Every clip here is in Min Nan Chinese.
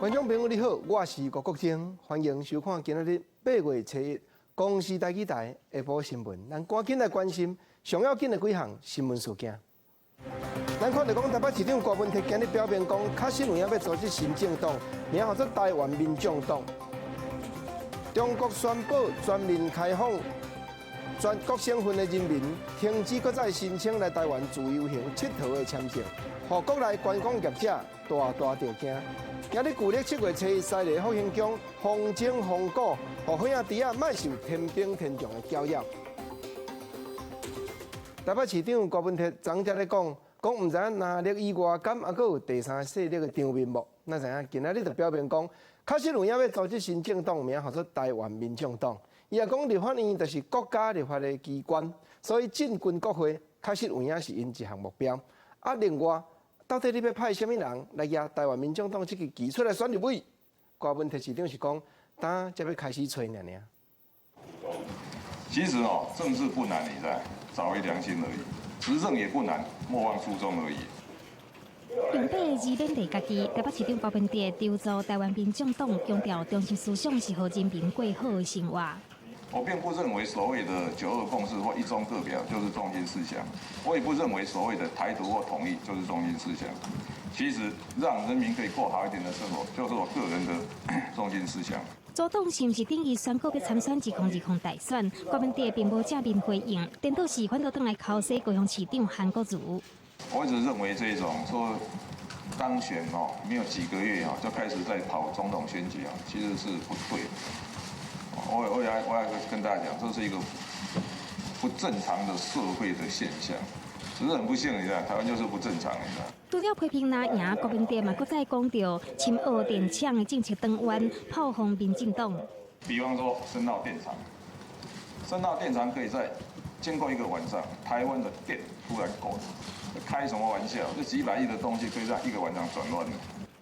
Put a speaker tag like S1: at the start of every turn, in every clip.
S1: 觀眾朋友你好，我是郭國清，歡迎收看今仔日8月初一公視台語台下晡新聞。咱趕緊來關心上要緊的幾項新聞事件。咱看著講，台北市長柯文哲今日表明講，確實有影欲組織新政黨，名號做台灣民眾黨。中國宣布全面開放，全國省份的人民停止閣再申請來台灣自由行𨑨迌的簽證，予國內觀光業者大大著驚。今日舊曆7月初一，西螺復興宮風箏風鼓，予火仔豬仔莫受天兵天將的攪擾。台北市長柯文哲昨才咧講，講毋知影藍綠以外，敢猶閣有第三勢力的場面無？咱知影今仔日就表明講，確實有影欲組織新政黨，名號做台灣民眾黨。伊也講立法院就是國家立法的機關，所以進軍國會確實有影是𪜶一項目標。啊，另外，到底你欲派啥物人來舉台灣民眾黨這支旗出來選立委？柯文哲市長是講，今才欲開始揣爾爾。
S2: 其實哦，政治不難，你知，找回良心而已；執政也不難，莫忘初衷而已。
S3: 用八个字勉勵家己，台北市長柯文哲籌組台灣民眾黨，強調中心思想是予人民過好的生活。
S2: 我並不認為所謂的九二共識或一中各表就是中心思想，我也不認為所謂的台獨或統一就是中心思想。其實讓人民可以過好一點的生活，就是我個人的中心思想。
S3: 組黨是毋是等於宣告欲參選2020大選？柯文哲並無正面回應，顛倒是反倒轉來剾洗高雄市長韓國瑜。
S2: 我一直認為這種說當選哦，沒有幾個月啊，就開始在跑總統選舉啊，其實是不對。我要跟大家講，這是一個不正常的社會的現象，只是很不幸，你知道，台灣就是不正常，你知道。
S3: 除了批評藍營，柯文哲嘛，閣再講著深澳電廠的政策轉彎，炮轟民進黨。
S2: 比方說深澳電廠，深澳電廠可以在經過一個晚上，台灣的電突然夠，開什麼玩笑？這幾百億的東西可以在一個晚上轉彎。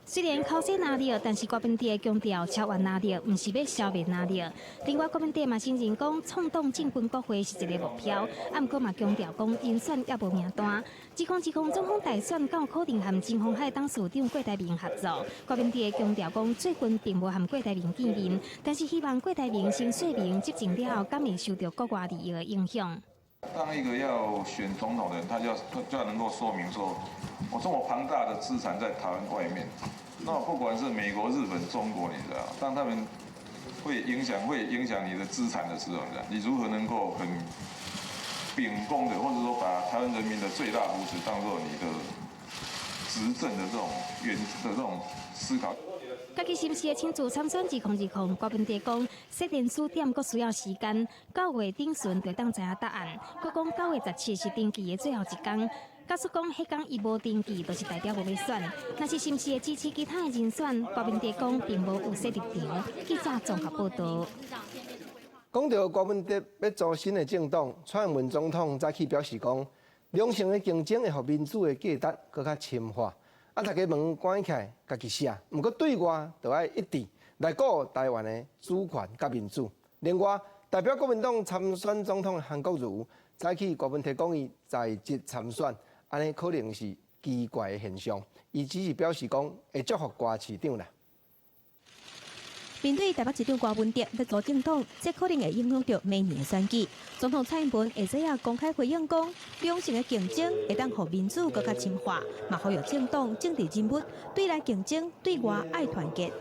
S3: 雖然剾洗藍綠，但是柯文哲強調超越藍綠，毋是欲消滅藍綠。另外，柯文哲嘛承認講，創黨進軍國會是一個目標，啊，毋過嘛強調講，人選猶無名單。2020總統大選敢有可能和前鴻海董事長郭台銘合作？柯文哲強調講，最近並無和郭台銘見面，但是希望郭台銘先說明執政了後，敢會受著國外利益的影響。
S2: 當一個要選總統的人，他就要能夠說明說，我這麼龐大的資產在台灣外面，那不管是美國、日本、中國，你知道，當他們會影響你的資產的時候，你知道，你如何能夠很秉公的，或者說把台灣人民的最大福祉當做你的執政的這種原的這種思考。
S3: 家己是毋是會親自參選2020？柯文哲講，設連署點閣需要時間，9月頂旬就當知影答案。閣講9月17是登記的最後一工。假使講彼工伊無登記，就是代表無欲選。若是是毋是會支持其他的人選？柯文哲講並無預設立場。記者綜合報道。
S1: 講著柯文哲欲組新的政黨，蔡英文總統早起表示講，良性的競爭會予民主的價值閣較深化。啊！大家門關起來，家己寫。毋過對外就愛一致來顧台灣的主權佮民主。另外，代表國民黨參選總統的韓國瑜，早起柯文哲講伊在職參選，按呢可能是奇怪的現象。伊只是表示講會祝福郭市長啦。
S4: 面對台北市長柯文哲欲組政黨，這可能會影響著明年的選舉。總統蔡英文下晝也公開回應講，良性的競爭會當予民主閣較深化，嘛呼籲政黨政治人物對內競爭，對外愛團結。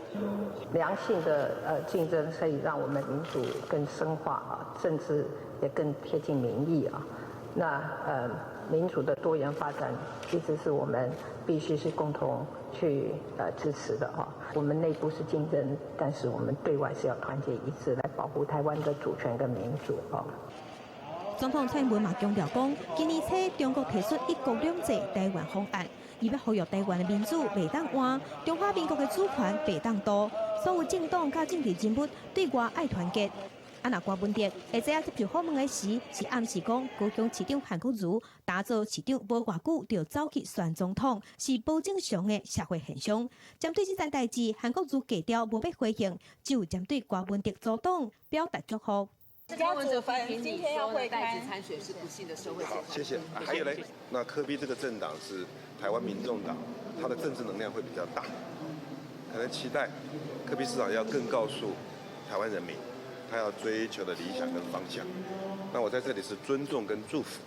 S5: 良性的競爭可以讓我們民主更深化啊，政治也更貼近民意啊。那民主的多元發展一直是我們必須是共同去支持的哈。我們內部是競爭，但是我們對外是要團結一致來保護台灣的主權跟民主啊。
S4: 總統蔡英文嘛強調講，今年初中國提出一國兩制台灣方案，伊欲呼籲台灣的民主袂當換，中華民國的主權袂當賭，所有政黨佮政治人物對外愛團結。啊，若柯文哲下晝接受訪問的時，是暗示講高雄市長韓國瑜打做市長無偌久就走去選總統，是無正常的社會現象。針對這件代誌，韓國瑜低調無欲回應，只有針對柯文哲組黨表達祝福。
S6: 柯文哲批評你說帶職參選是不幸的社會
S7: 好，謝謝。還有嘞，那柯 P 這個政黨是台灣民眾黨，它的政治能量會比較大。可能期待柯 P 市長要更告訴台灣人民，他要追求的理想跟方向。那我在這裡是尊重跟祝福。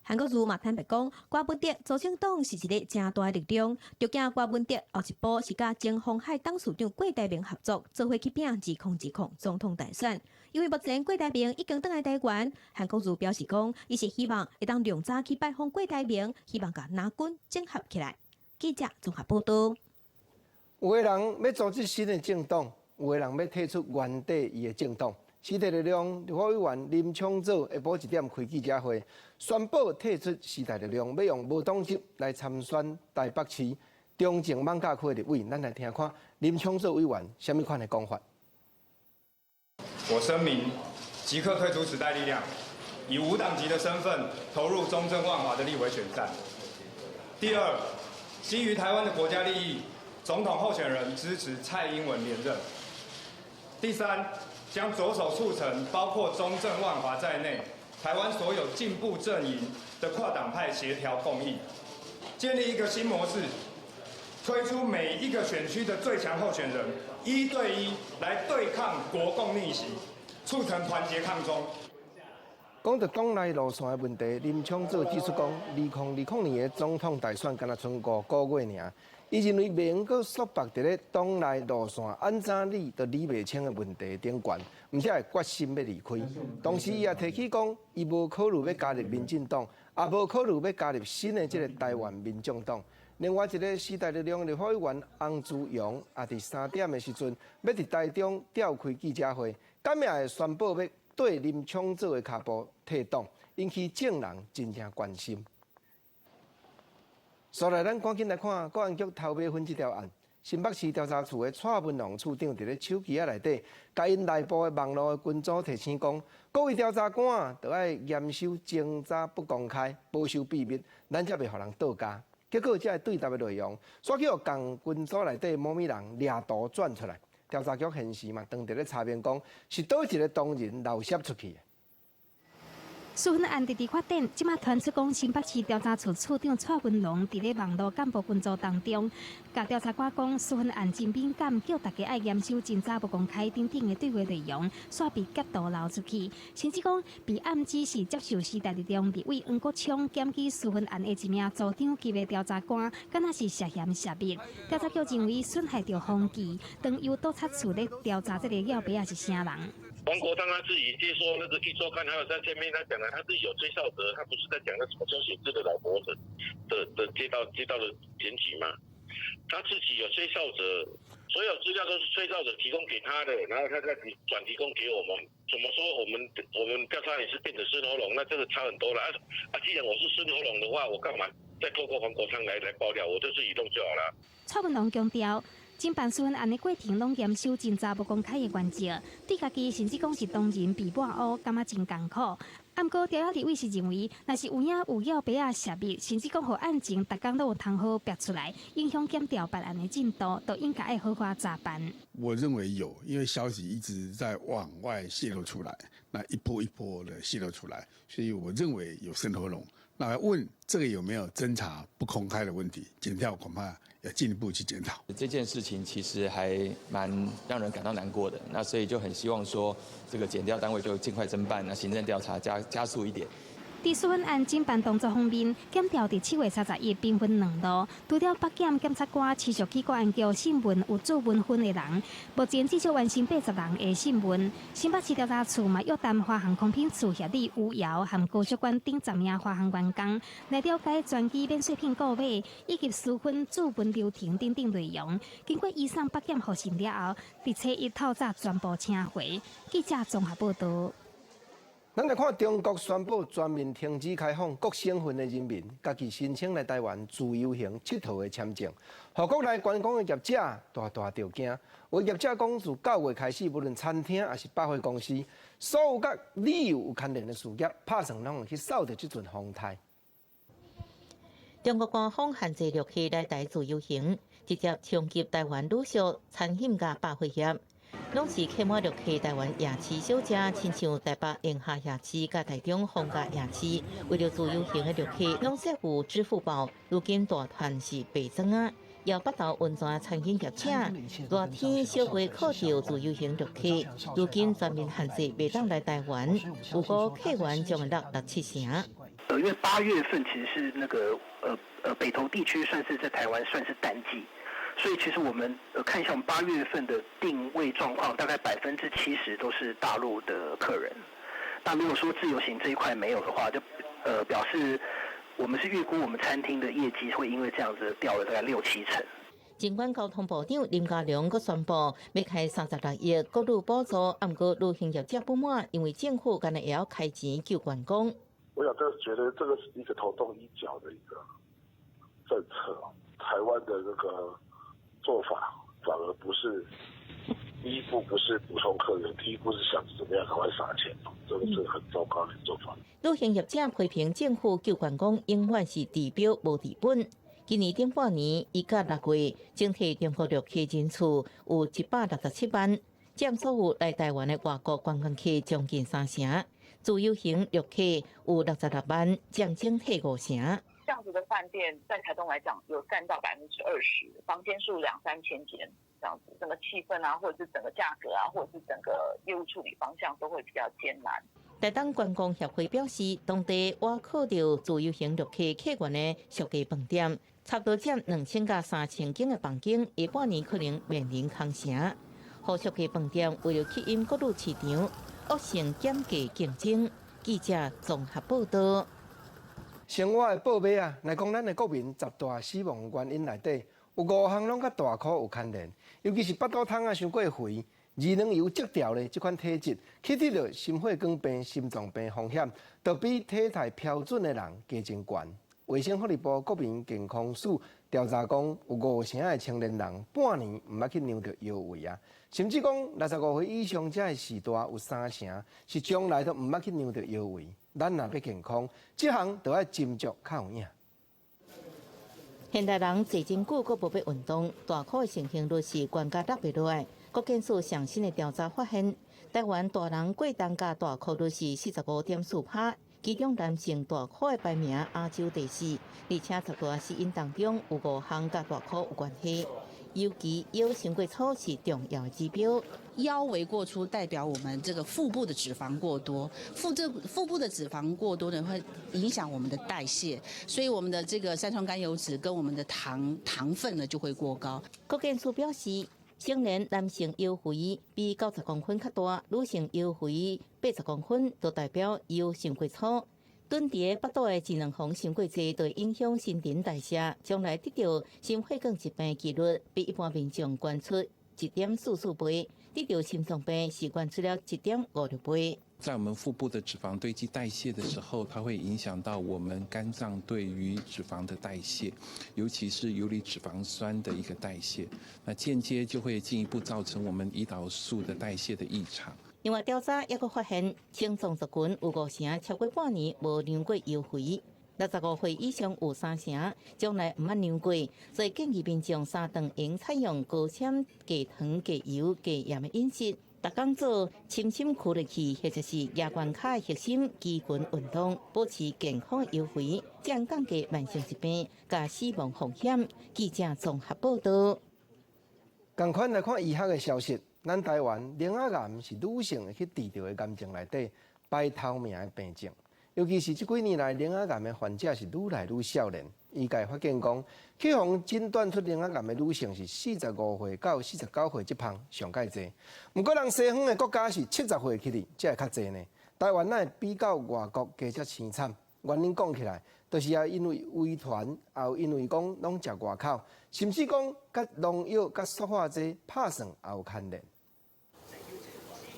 S4: 韓國瑜嘛坦白講，柯文哲執政黨是一个誠大的力量，就驚柯文哲後一步是佮前鴻海董事長郭台銘合作，做伙去拚2020總統大選。因為目前郭台銘已經轉來台灣，韓國瑜表示講，伊是希望會當量早去拜訪郭台銘，希望共藍軍整合起來。記者綜合報道。
S1: 有的人欲組織新的政黨，有的人欲退出原底伊的政黨。時代力量立法委員林昶佐下晡一點開記者會，宣布退出時代力量，欲用無黨籍來參選台北市中正艋舺區的立委。咱來聽看林昶佐委員啥物款的講法。
S8: 我聲明，即刻退出時代力量，以無黨籍的身份投入中正萬華的立委選戰。第二，基於台灣的國家利益，總統候選人支持蔡英文連任。第三，將着手促成包括中正萬華在內，台灣所有進步陣營的跨黨派協調共議，建立一個新模式，推出每一個選區的最強候選人，一對一來對抗國共逆襲，促成團結抗中。
S1: 講到黨內路線的問題，林昶佐指出講，2020年的總統大選敢若賰5個月爾，伊認為袂用閣束縛佇咧黨內路線按怎理都理袂清的問題頂懸，毋才會決心欲離開。同時，伊也提起講，伊無考慮欲加入民進黨，也無考慮欲加入新的這个台灣民眾黨。另外一个時代力量立法委員翁姿陽，也佇3點的時陣，欲佇台中召開記者會，敢也會宣布欲綴林昶佐的跤步退黨，引起眾人真正關心。紲來，咱趕緊來看國安局偷買粉這條案。新北市調查處的蔡文龍處長佇咧手機仔內底，共𪜶內部的網路的群組提醒講，各位調查官著愛嚴守偵查不公開、保守秘密，咱才袂予人倒交。結果，這个對答的內容，煞去予仝群組內底某物人掠圖轉出來。調查局現時嘛，當佇咧查明講，是佗一个同仁漏洩出去的。
S3: 私粉案直直發展，這馬傳出講新北市調查處處長蔡文龍佇咧網路幹部群組當中，共調查官講私粉案真敏感，叫大家愛嚴守偵查不公開等等的對話內容，煞被截圖流出去，甚至講被暗指是接受時代力量立委黃國昌檢舉私粉案的一名組長級的調查官，敢若是涉嫌泄密。調查局認為損害著風紀，當由督察處咧調查這个了白仔是啥人。
S9: 黃國昌他自己接受那個壹週刊，還有在見面，他講了，他自己有吹哨者，他不是在講那什麼蕭顯智的老婆的接到的檢舉嗎？他自己有吹哨者，所有資料都是吹哨者提供給他的，然後他再提轉提供給我們。怎麼說我們調查也是變成深喉嚨，那這個差很多了。啊，既然我是深喉嚨的話，我幹嘛再透過黃國昌來爆料？我就自己弄就好了。
S3: 蔡文龍強調，偵辦私粉案的過程攏嚴守偵查無公開的原則，對家己甚至講是當人被抹烏，感覺真艱苦。毋過調查立委是認為，若是有影有了白仔泄密，甚至講予案情逐工攏有通好爆出來，影響檢調辦案的進度，都應該愛好好查辦。
S10: 我認為有，因為消息一直在往外洩露出來，那一波一波的洩露出來，所以我認為有滲透龍。那問這個有沒有偵查不公開的問題？檢調恐怕要進一步去檢討。
S11: 這件事情其實還蠻讓人感到難過的，那所以就很希望說，這個檢調單位就盡快偵辦，那行政調查加速一點。
S3: 佇私粉案偵辦動作方面，檢調佇7月31兵分兩路，除了北檢檢察官持續去國安局訊問有主文分的人，目前至少完成80人的訊問。新北市調查處嘛約談華航空品處協理吳瑤和高速關等10名華航員工，來了解專機免稅品購買以及私粉主文流程等等內容。經過移送北檢複審了後，佇初一透早全部請回。記者綜合報道。
S1: 咱來看中國宣布全面停止開放各省份的人民，家己申請來台灣自由行𨑨迌的簽證，予國內觀光的業者大大著驚。有業者講，自9月開始，無論餐廳抑是百貨公司，所有佮旅遊有牽連的事業，拍算攏會去掃著這陣風颱。
S12: 中國官方限制旅客來台自由行，直接衝擊台灣旅宿、餐飲佮百貨業。攏是客滿旅客台灣夜市小食，親像台北鹽夏夜市佮台中逢甲夜市，為著自由行的旅客，攏設有支付寶，如今大團是白裝仔。搖北投溫泉餐飲業者，熱天小會靠著自由行陸客，如今全面限制袂當來台灣，預估客源將會落六七成。
S13: 因為8月份其實是那個北投地區算是在台灣算是淡季，所以其實我們看一下我們8月份的訂位狀況，大概70%都是大陸的客人。那如果說自由行這一塊沒有的話，就表示我們是預估我們餐廳的業績會因為這樣子掉了大概六七成。
S12: 儘管交通部長林佳龍閣宣布欲開36億國旅補助，毋過旅行業者不滿，因為政府敢若會曉開錢救觀光。
S14: 我想這覺得這個是一個頭痛醫腳的一個政策，台灣的這個做法反而不是第一步，不是補充客源，第一步是想怎麼樣趕快撒錢，這個是很糟糕的做法。
S12: 旅行業者批評政府救觀光永遠是治標無治本。今年頂半年1到6月，整體中國旅客人次有167萬，佔所有來台灣的外國觀光客將近三成。自由行旅客有66萬，佔整體五成。
S15: 這樣子的飯店在台東來講，有佔到20%，房間數兩三千間，這樣子，整個氣氛啊，或者是整個價格啊，或者是整個業務處理方向都會比較艱難。
S12: 台東觀光協會表示，當地倚靠著自由行旅客客源的俗家飯店，差不多佔2000到3000間的房間，下半年可能面臨空城。予俗家飯店為了吸引國旅市場，惡性減價競爭。記者綜合報道。
S1: 生活的報尾啊，來講咱的國民十大死亡原因內底，有五項攏佮大箍有牽連，尤其是腹肚桶仔傷過肥、二兩油積掉的這款體質，去得著心血管病、心臟病風險，都比體態標準的人加真懸。衛生福利部國民健康署調查講，有五成的青年人半年毋捌去量著腰圍啊，甚至講65歲以上者的序大有三成是從來都毋捌去量著腰圍。咱若欲健康，這項就愛斟酌較有影。
S12: 現代人坐真久，閣無欲運動，大箍的盛行率是懸甲落袂落來。國健署上新的調查發現，台灣大人過重佮大箍率是45.4%，其中男性大箍的排名亞洲第四，而且十大死因當中有五項佮大箍有關係，尤其腰傷過粗是重要的指標。
S16: 腰圍過粗代表我們這個腹部的脂肪過多，腹部的脂肪過多呢，會影響我們的代謝，所以我們的這個三酸甘油酯跟我們的糖分呢就會過高。
S12: 國健署表示，成年男性腰圍比90公分較大，女性腰圍80公分，就代表腰傷過粗。囤佇腹肚的脂肪傷過濟，就會影響新陳代謝，將來得著心血管疾病幾率比一般民眾懸出1.44倍，得著心臟病是懸出了1.56倍。
S17: 在我們腹部的脂肪堆積代謝的時候，它會影響到我們肝臟對於脂肪的代謝，尤其是游離脂肪酸的一個代謝，那間接就會進一步造成我們胰島素的代謝的異常。
S12: 另外調查抑閣發現，青壯族群有五成超過半年無量過腰圍，65歲以上有三成從來毋捌量過，所以建議民眾三頓應採用高纖、低糖、低油、低鹽的飲食，逐工做深深屈落去，或者是蜈關跤的核心肌群運動，保持健康的腰圍，這樣降低慢性疾病佮死亡風險。記者綜合報道。
S1: 仝款來看醫學的消息，咱台灣奶仔癌是女性會去治著的癌症內底排頭名的病症，尤其是這幾年來，奶仔癌的患者是愈來愈少年。醫界發現講，去予診斷出奶仔癌的女性是45歲到49歲這班上蓋濟。毋過，人西方的國家是70歲起哩，才會較濟呢。台灣哪會比較外國加遮凄慘？原因講起來，就是啊，因為遺傳，也有因為講攏食外口，甚至講佮農藥、佮塑化劑拍算也有牽連。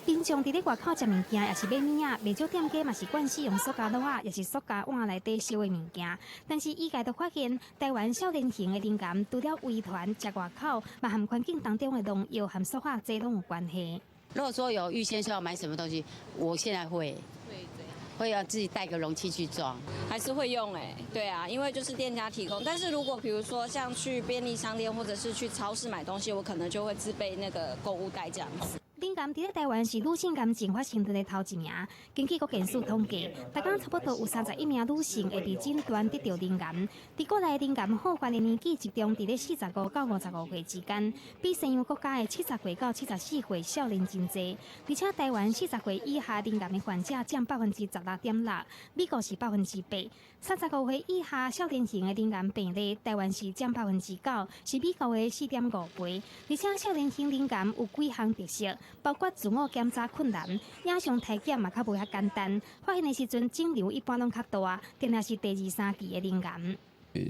S3: 平常佇咧外口食物件，抑是買物仔，袂少店家嘛是慣使用塑膠袋，抑是塑膠碗內底燒的物件。但是醫界就發現，台灣少年型的乳癌，除了遺傳、食外口，嘛和環境當中的農藥和塑化劑攏有關係。
S18: 如果說有預先說要買什麼東西，我現在會要自己帶個容器去裝，
S19: 還是會用欸，對啊，因為就是店家提供。但是如果比如說像去便利商店或者是去超市買東西，我可能就會自備那個購物袋這樣子。
S3: 乳癌佇咧台灣是女性癌症發生率的頭一名。根據國健署統計，逐工差不多有31名女性會被診斷得著乳癌。佇國內乳癌好發的年紀集中佇咧45到55歲之間，比西洋國家的70歲到74歲少年真濟。而且台灣40歲以下乳癌的患者佔16.6%，美國是8%。35歲以下少年型的乳癌病例，台灣是佔9%，是美國的4.5倍。而且少年型乳癌有幾項特色，包括自我檢查困難，影像體檢嘛較無遐簡單。發現的時陣腫瘤一般攏較大，定定是第二、三期的乳癌。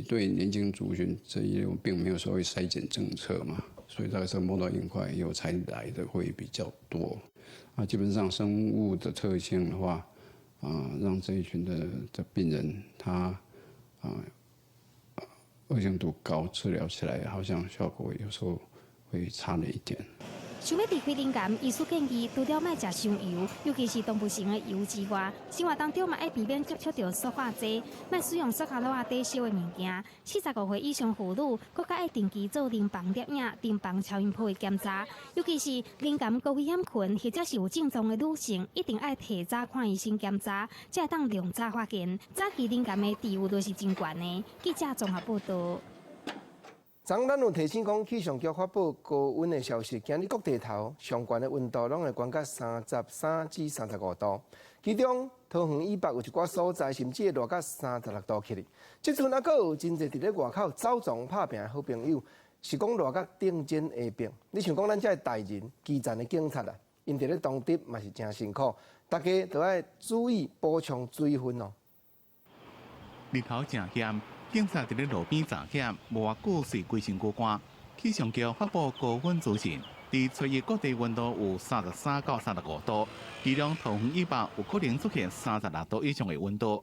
S20: 對年輕族群這一類，並沒有所謂篩檢政策嘛，所以大概是摸到硬塊以後才來的會比較多。啊，基本上生物的特性的話，啊，讓這一群的病人，他啊惡性度高，治療起來好像效果有時候會差了一點。
S3: 想欲避開乳癌，醫師建議除了莫食傷油，尤其是動物性的油之外，生活當中嘛愛避免接觸著塑化劑，莫使用塑膠袋仔底燒的物件。45歲以上婦女，閣較愛定期做乳房攝影、乳房超音波的檢查。尤其是乳癌高危險群或者是有症狀的女性，一定愛提早看醫生檢查，才會當量早發現。早期乳癌的治癒率是真懸的。記者綜合報導。
S1: 昨咱有提醒講，氣象局發布高溫的消息，今日各地頭上懸的溫度攏會懸到33至35度，其中桃園以北有一寡所在甚至會熱到36度去哩。這陣猶閣有真濟佇咧外口走傱拍拚的好朋友，是講熱甲頂真下病。你想講咱這个大人基層的警察啊，𪜶佇咧當值嘛是誠辛苦，大家都愛注意補充水分哦。
S21: 日頭誠炎。警察佇咧路邊查險，無偌久隨規身軀汗。氣象局發布高溫資訊，佇初一各地溫度有33到35度，其中桃園以北有可能出現36度以上的溫度。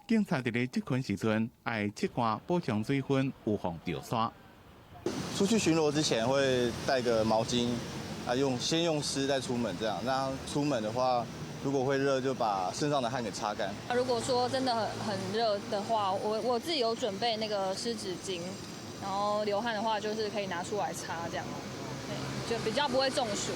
S21: 警察佇咧執勤時陣，愛拭汗補充水分，預防著沙。
S22: 出去巡邏之前會帶個毛巾，啊用先用濕再出門，這樣。那出門的話，如果會熱，就把身上的汗給擦乾。
S23: 如果說真的很熱的話，我自己有準備那個濕紙巾，然後流汗的話就是可以拿出來擦，這樣，對，就比較不會中暑。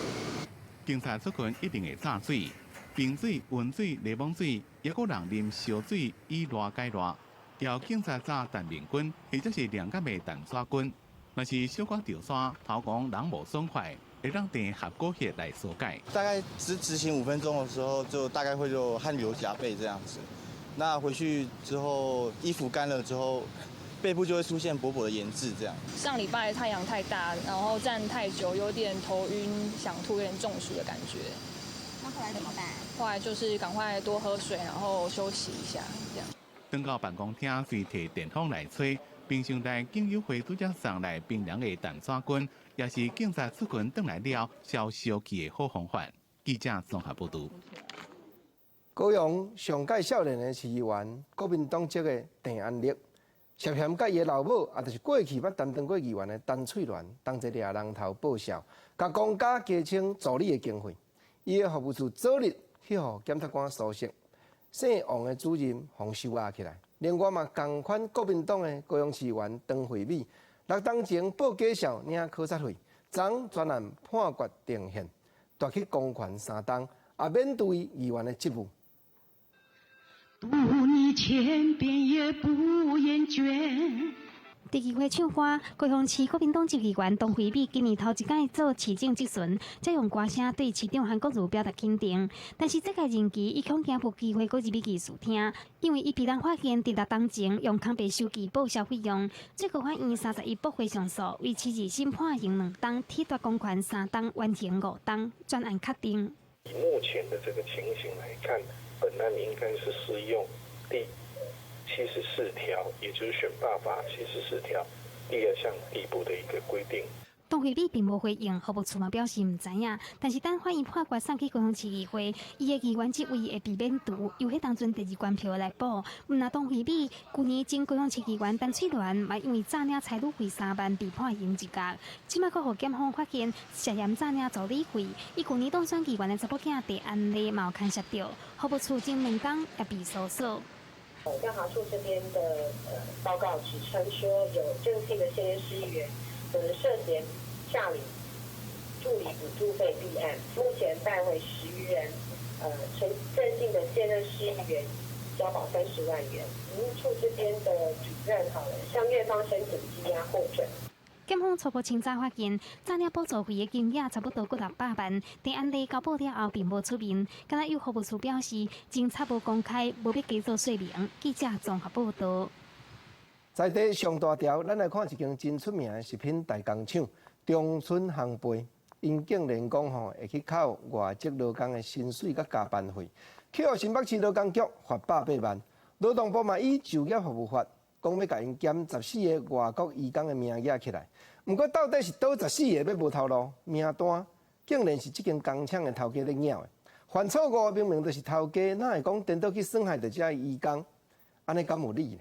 S21: 警察出勤一定會炸水，冰水、溫水、檸檬水，抑閣人啉燒水以熱解熱。要警察紮淡眠巾，或者是涼感的淡沙巾。若是小可著沙，頭光人無爽快，會當訂合谷血來疏解。
S22: 大概執行5分鐘的時候，就大概會就汗流浹背這樣子。那回去之後，衣服乾了之後，背部就會出現薄薄的鹽漬這樣。
S23: 上禮拜太陽太大，然後站太久，有點頭暈、想吐、有點中暑的感覺。
S6: 那後來怎麼辦？
S23: 後來就是趕快多喝水，然後休息一下，這樣。
S21: 轉到辦公廳，隨提電風來吹。冰箱內警友會拄才送來冰涼的淡沙菌，也是警察出勤轉來了消燒氣的好方法。記者綜合報導。
S1: 高雄上屆少年的市議員，國民黨籍的鄭安立，涉嫌佮伊的老母，也就是過去捌擔當過議員的陳翠蘭，同齊掠人頭報數，共公家加稱助理的經費。伊的服務處昨日去予檢察官搜索，姓王的主任予收押起來。另外嘛，仝款國民黨的高雄市議員張惠美，6冬前報假數領考察費，昨全案判決定讞，奪去公權3冬，也免除伊議員的職務。
S24: 讀你千遍也不厭倦。
S3: 佇議會唱歌，高雄市國民黨籍議員張惠美今年頭一擺做市政質詢，才用歌聲對市長韓國瑜表達肯定。但是這屆任期，伊恐驚無機會閣入去議事廳，因為伊被人發現佇6冬前用空白收據報銷費用，最高法院31駁回上訴，維持二審判刑2冬，褫奪公權3冬，緩刑5冬，全案確定。
S25: 以目前的這個情形來看，本案應該是適用第74條，也就是選罷法74條第二項遞補的一個規定。
S3: 張惠美並無回應，服務處嘛表示毋知影。但是等法院判決送去高雄市議會，伊的議員職位會被免除，由彼當陣第二關票來補。毋但張惠美，舊年前高雄市議員陳翠蘭嘛因為詐領差旅費3萬被判刑一角，這擺閣予檢方發現涉嫌詐領助理費，伊舊年當選議員的查某囝鄭安麗嘛有牽涉著，服務處前兩工也被搜索。
S26: 調查處這邊的報告指稱說，有鄭姓的現任市議員可能涉嫌詐領助理補助費立案，目前帶回10餘人，陳鄭姓的現任市議員交保30萬元，服務處這邊的主任好了，向院方申請羈押獲准。
S3: 檢方初步偵查發現，詐領補助費的金額差不多過600萬。佇案例交報了後，並無出面。敢若有服務處表示，偵查無公開，無欲加做說明。記者綜合報道。
S1: 在地上大條，咱來看一間真出名的食品代工廠——中春烘焙。𪜶竟然講吼，會去扣外籍勞工的薪水佮加班費，去予新北市勞工局罰180萬。勞動部嘛以就業服務法，講欲共𪜶檢14個外國移工的名額起來。毋過到底是佗14個欲無頭路？名單竟然是這間工廠的頭家咧領的。犯錯誤明明就是頭家，哪會講顛倒去損害著這移工？按呢敢有理？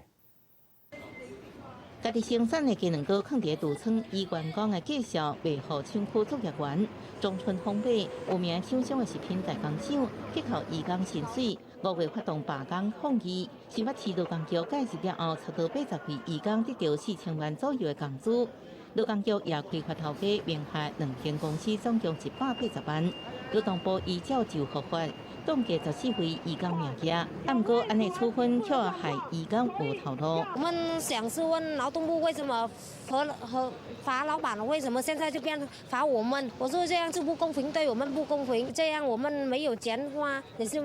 S12: 家己生產的雞卵糕囥佇櫥窗，依員工的介紹賣予廠區作業員。中春烘焙有名廠商的食品代工廠，去扣移工薪水，5月發動罷工抗議。新北市勞工局介入了後，查到80位移工得著4000萬左右的工資。勞工局也開罰頭家名下兩間公司總共180萬。勞動部依照就服法，凍結14位移工名額，毋過按呢處分卻害移工無頭路。
S2: 我們想是問勞動部為什麼罰和罰老闆，為什麼現在就變罰我們？我說這樣就不公平，對我們不公平。這樣我們沒有錢花，也是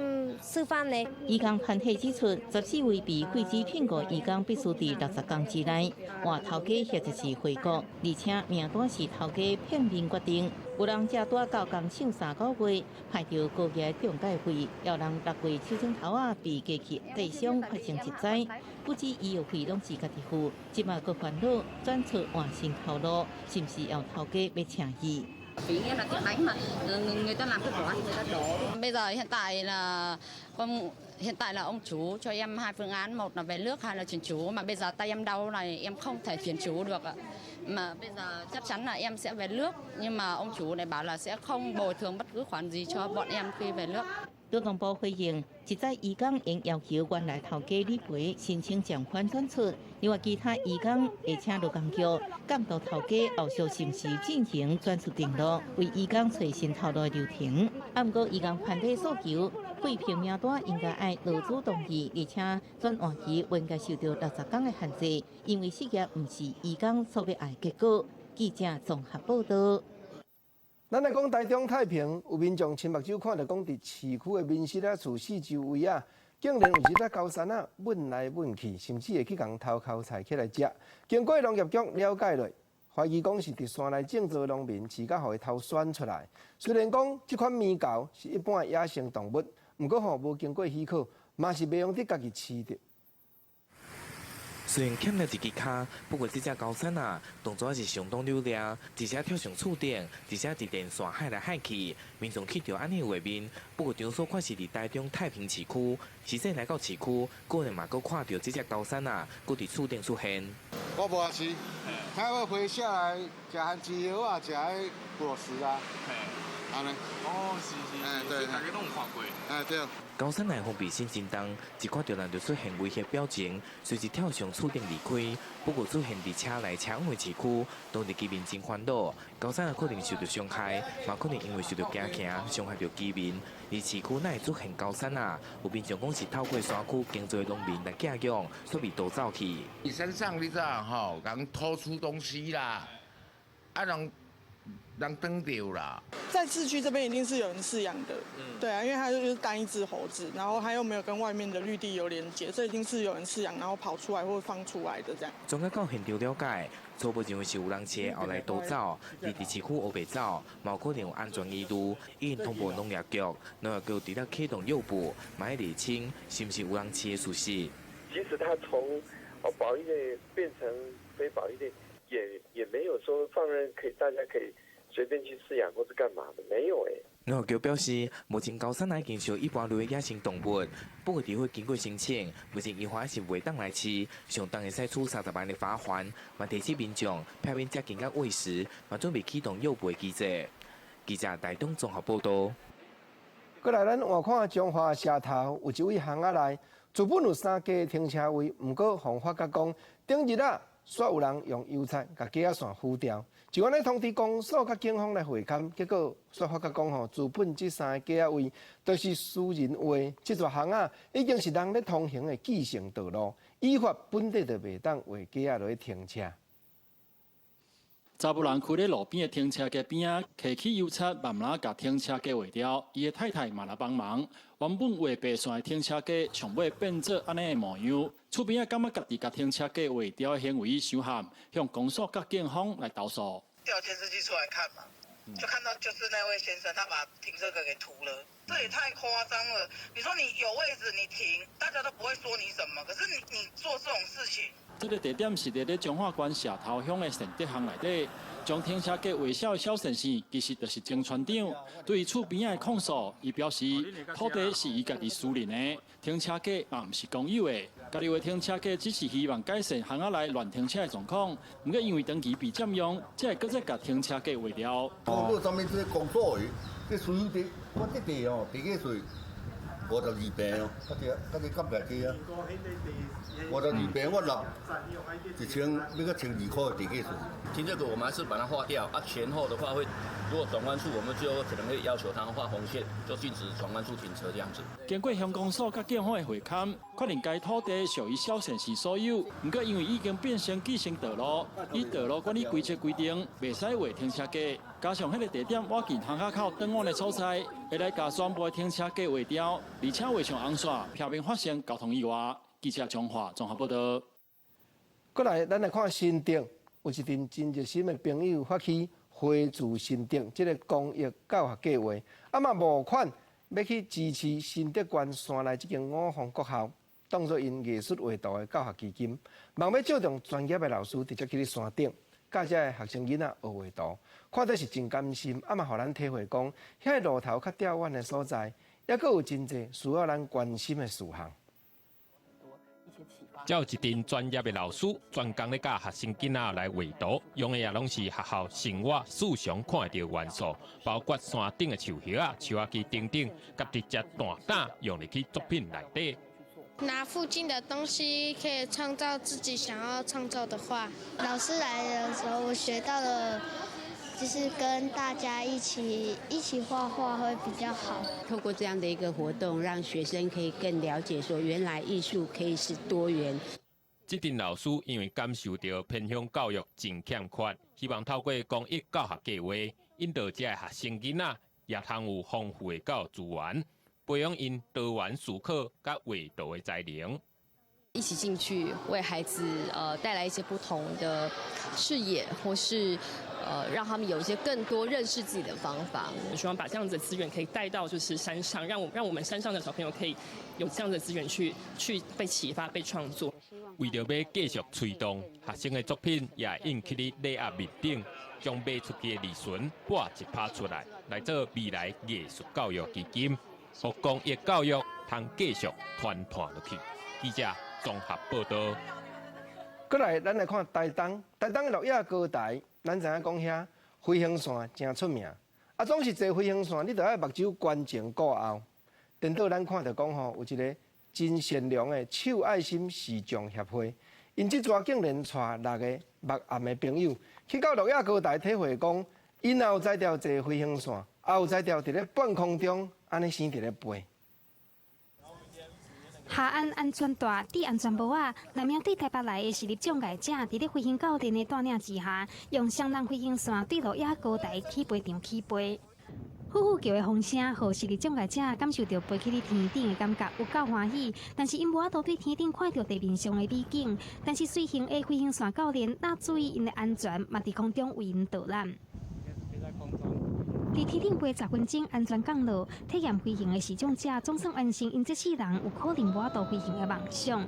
S2: 吃飯呢。
S12: 移工團體指出，14位被廢止聘僱移工必須佇60天之內換頭家或者是回國，而且名單是頭家片面決定。有人才拄到工廠3個月，派著高額中介費，有人6月手指頭仔被機器割傷，發生職災，不止醫藥費攏是家己付，這馬閣煩惱轉出換新頭路，是毋是要頭家欲請伊？
S4: Người ta làm cái quả người ta đổ. Bây giờ hiện tại là con hiện tại là ông chủ cho em hai phương án, một là về nước, hai là chuyển chủ, mà bây giờ tay em đau này em không thể chuyển chủ được ạ. Mà bây giờ chắc chắn là em sẽ về nước, nhưng mà ông chủ này bảo là sẽ không bồi thường bất cứ khoản gì cho bọn em khi về nước.
S12: 勞動部回應，一再移工應要求原來頭家理賠申請暫緩轉出，另外其他移工會請勞工局監督頭家後續是毋是進行轉出登錄，為移工揣新頭路的流程。毋過移工團體訴求，廢聘名單應該愛勞資同意，而且轉換期應該受著60天的限制，因為失業毋是移工所欲愛結果。記者綜合報道。
S1: 咱來講台中太平有民眾親目睭看著講，佇市區的民宿仔厝四周圍啊，竟然有一隻高山仔問來問去，甚至會去共偷剾菜起來食。經過農業局了解落，懷疑講是佇山內種植的農民飼甲予伊偷選出來。雖然講這款猕猴是一般的野生動物，毋過吼無經過許可，嘛是袂用得家己飼著。
S5: 雖然欠了一支跤，不過這隻高山仔動作是相當流利，一隻跳上厝頂，一隻佇電線害來害去。民眾看著按呢畫面，不過場所確實佇台中太平市區，實際來到市區，個人嘛閣看著這隻高山仔，閣佇厝頂出現。
S7: 我無飼，它會飛下來食番薯葉啊，食彼果實啊。按呢。
S11: 哦，是是是，對，大家攏有看過。
S7: 哎對。
S5: 高山仔防備心真重，一看著人就出現威脅表情，隨時跳上厝頂離開。不過出現佇車來車往的市區，當地居民真煩惱。高山仔可能受著傷害，嘛可能因為受著驚嚇，傷害著居民。而市區哪會出現高山仔？有民眾講是透過山區耕作的農民來寄養，煞被奪走去。
S8: 你身上你知道吼，共偷出東西啦，啊人人轉著啦。
S9: 在市區這邊一定是有人飼養的，對啊，因為它就是單一隻猴子，然後它又沒有跟外面的綠地有連接，所以一定是有人飼養，然後跑出來或放出來的這樣。
S5: 專家到現場了解，初步認為是有人飼後來逃走，而佇市區烏白走，嘛可能有安全疑慮，已經通報農業局，農業局除了啟動誘捕，嘛欲釐清是毋是有人飼的事實。
S25: 即使他從保育類變成非保育類，也沒有說放任可以大家可以隨便去飼養或是幹嘛的，沒有誒。
S5: 農業局表示，目前高山仔已經屬一般類的野生動物，不過除非經過申請，目前伊還是袂當來飼，上重會使處30萬的罰鍰，嘛提醒民眾避免接近佮餵食，嘛準備啟動誘捕的機制。記者台東綜合報道。
S1: 過來，咱換看彰化社頭有一位巷仔內，原本有三間停車位，毋過予發覺講，頂日啊，煞有人用油漆共街仔線糊掉。就按呢通知公所佮警方來會勘，結果煞發覺講吼，資本這三个街仔位都是私人畫，這座巷仔已經是人咧通行的既成道路，依法本底就袂當畫街仔落去停車。
S10: 查埔人開咧路邊的停車格邊仔，提起油漆慢慢共停車格畫掉。伊的太太嘛來幫忙。原本畫白線的停車格，上尾變做按呢的模樣。厝邊仔感覺家己共停車格畫掉的行為傷譀，向公所佮警方來投訴。
S13: 調監視器出來看嘛，就看到就是那位先生，他把停車格給塗了，這也太誇張了。你說你有位置你停，大家都不會說你什麼，可是你做這種事情。
S10: 這个地點是佇咧彰化縣社頭鄉的善德巷內底，將停車格畫小的小先生，其實就是前村長。對於厝邊仔的控訴，伊表示土地是伊家己私人的，停車格嘛毋是公有的。家己畫停車格只是希望改善巷仔內亂停車的狀況，毋過因為長期被佔用，才會閣再共停車格畫掉。
S14: 我上面這個公所的，這私有地，我這地哦，地價稅52坪哦，較濟較濟甲袂起啊。52坪我納一千，欲閣1200塊的地價稅。
S15: 停車格我們還是把它劃掉啊，前後的話會，如果轉彎處，我們就可能會要求他畫紅線，就禁止轉彎處停車這樣子。
S10: 經過鄉公所佮警方的會勘，確認該土地屬於小善士所有，毋過因為已經變成既成道路，依道路管理規則規定，袂使畫停車格。加上彼个地點倚近巷仔口轉彎的所在，會來共全部的停車格畫掉，而且畫上紅線，避免發生交通意外。記者張華綜合報道。
S1: 過來，咱來看新竹，有一陣真熱心的朋友發起花自新竹這个公益教學計劃，啊嘛募款欲去支持新竹縣山內這間五峰國校，當做𪜶藝術畫圖的教學基金，望欲借動專業的老師直接去山頂教這个學生囡仔學畫圖，看得是真甘心，啊嘛予咱體會講，遐路途較吊遠的所在，猶閣有真濟需要咱關心的事項。
S16: 遮有一陣專業的老師，專工咧教學生囡仔來畫圖，用的也攏是學校生活時常看會著元素，包括山頂的樹葉仔、樹仔枝等等，佮直接大膽用入去作品內底。
S17: 拿附近的東西可以創造自己想要創造的畫。
S27: 老師來的時候，我學到了，就是跟大家一起畫畫會比較好。
S18: 透過這樣的一個活動，讓學生可以更了解說，原來藝術可以是多元。
S16: 這陣老師因為感受著偏鄉教育真欠缺，希望透過公益教學計劃，引導這个學生囡仔也通有豐富的教育資源，培養𪜶多元思考佮畫圖的才能。
S28: 一起進去為孩子帶來一些不同的視野，或是讓他們有一些更多認識自己的方法。
S29: 我希望把這樣子的資源可以帶到就是山上，讓我們山上的小朋友可以有這樣的資源去被啟發、被創作。
S16: 為著欲繼續催動學生的作品，也用去咧禮盒面頂，將賣出去的利潤撥一趴出來，來做未來藝術教育基金，予公益教育通繼續傳傳落去。記者綜合報道。
S1: 過來，咱來看台東，台東的鹿野高台，咱知影講遐飛行線誠出名，啊，總是坐飛行線，你著愛目睭觀前顧後。顛倒咱看著講吼，有一个真善良的手愛心視障協會，𪜶這逝竟然帶六个目瘖的朋友去到鹿野高台體會講，𪜶也有才調坐飛行線，也有才調佇咧半空中按呢生佇咧飛。
S3: 下安安全帶、戴安全帽仔，兩名對台北來的視力障礙者，佇咧飛行教練的帶領之下，用雙人飛行線對鹿野高台起飛場起飛。呼呼叫的風聲，予視力障礙者感受著飛去咧天頂的感覺，有夠歡喜。但是𪜶無法度對天頂看著地面上的美景。但是隨行的飛行線教練若注意𪜶的安全，嘛佇空中為𪜶導覽。佇天頂飛10分鐘，安全降落，體驗飛行的視障者總算完成𪜶這世人有可能無法度飛行的夢想。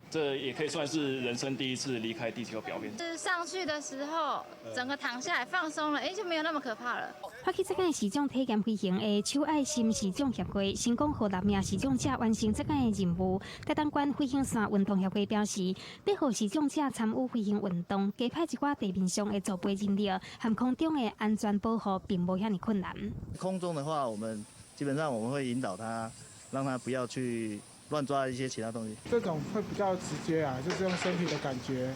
S30: 這也可以算是人生第一次離開地球表面。
S31: 是上去的時候，整個躺下來放鬆了，哎，就沒有那麼可怕了。
S3: 發起這個視障體驗飛行的手愛心視障協會，成功予六名視障者完成這個任務。台東縣飛行線運動協會表示，欲予視障者參與飛行運動，加派一寡地面上的助飛人力，和空中的安全保護並無遐爾困難。
S22: 空中的話，我們基本上我們會引導他，讓他不要去亂抓一些其他東西。
S32: 這種會比較直接啊，就是用身體的感覺，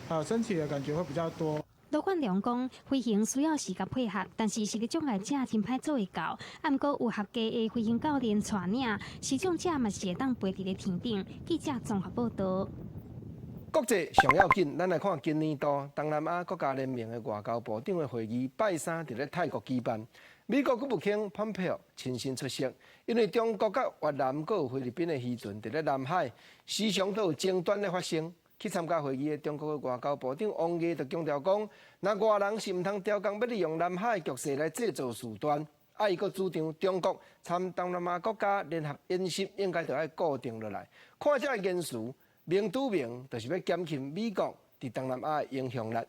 S2: 啊，身體的感覺會比較多。
S3: 盧冠良講，飛行需要時間配合，但是視力障礙者真歹做會到。啊，毋過有合格的飛行教練帶領，視障者嘛是會當飛佇咧天頂。記者綜合報道。
S1: 國際上要緊，咱來看今年度東南亞國家聯盟的外交部長的會議，拜三佇咧泰國舉辦。美國國務卿蓬佩奧親身出席，因為中國佮越南閣有菲律賓的漁船佇咧南海時常都有爭端咧發生。去參加會議的中國的外交部長王毅就強調講，若外人是毋通刁工欲利用南海局勢來製造事端。啊，伊閣主張中國參東南亞國家聯合演習應該著愛固定落來。看這个言辭，明拄明，就是欲減輕美國佇東南亞的影響力。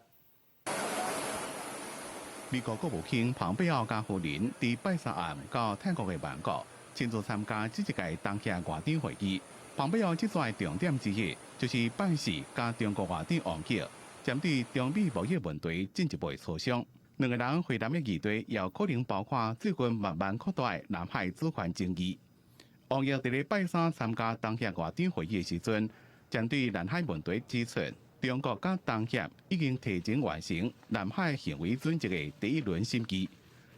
S4: 美國國務卿蓬佩奧佮夫人佇拜三暗到泰國的曼谷，親自參加這一屆東協外長會議。蓬佩奧這逝的重點之一，就是拜四佮中國外長王毅，針對中美貿易問題進一步的磋商。兩个人會談的議題，也可能包括最近慢慢擴大的南海主權爭議。王毅佇咧拜三參加東協外長會議的時陣，針對南海問題指出，中國佮東協已經提前完成南海行為準則的第一輪審議，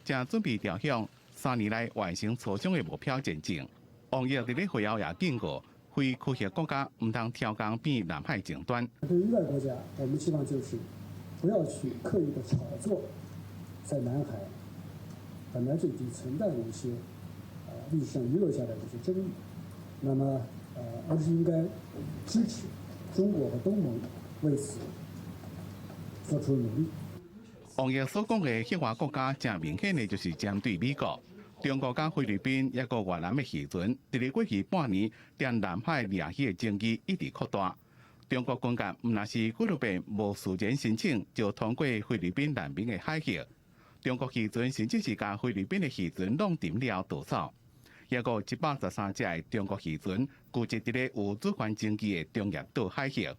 S4: 正準備朝向3年內完成磋商的目標前進。王毅佇咧會後也警告，非區域國家毋通挑工變南海爭端。
S6: 對於域外國家，我們希望就是不要去刻意的炒作，在南海本來就已經存在的一些歷史上遺留下來的一些爭議，那麼而是應該支持中國和東盟為此做出努力。
S4: 王毅所講的域外國家，誠明顯的就是針對美國、中國佮菲律賓，抑閣越南的漁船，佇咧過去半年，踮南海掠魚的爭議一直擴大。中國軍艦毋但是幾落遍無事前申請就通過菲律賓南邊的海域，中國漁船甚至是共菲律賓的漁船弄沉了逃走。抑閣113隻的中國漁船，拒絕佇咧有主權爭議的中業島海域。